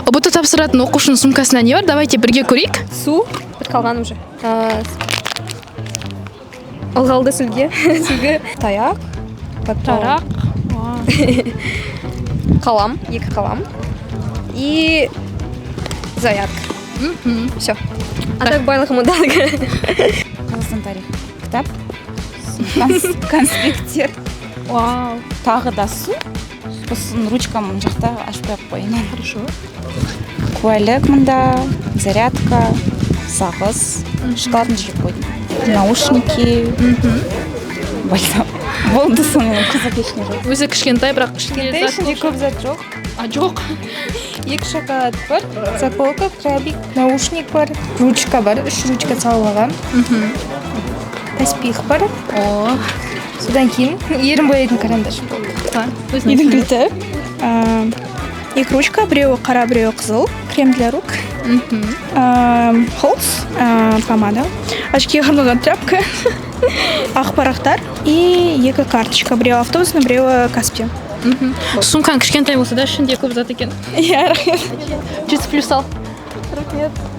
ҰБТ тапсыратын оқушының сумкасында не бар? Давайте бірге көрейік. Су бітіп қалған уже. Ылғалды сүлгі, таяқ, потом Тарақ. Қалам, екі қалам и зарядка. Все, а так барлығы мында. Қазақстан тарихы кітап, конспекттер. Вау. Тағы да су, сосын ручкам мына жақта, ашпай ақ қояйын. Хорошо. Куәлік мында, зарядка, сағыз, шоколадын жеп қойдым, наушники, бальзам. Болды, сонымен, қызық ештеңе жоқ. Өзі кішкентай, бірақ ішінде зат Ішінде көп зат жоқ. А, жоқ. Екі шоколад бар, заколка, крабик, наушник бар, ручка бар, үш ручка салып алғанмын, таспих бар. О. Содан кейін ерін бояйтын карандаш болды. Өзің. Үйдің кілті, екі ручка, біреуі қара, біреуі қызыл, крем для рук, холс, помада, очкиге арналған тряпка, ақ парақтар и екі карточка: біреуі автобусный, біреуі Каспи. Сумкаң кішкентай болса да, ішінде көп зат екен. Иә, рахмет. 100 плюс ал. Рахмет.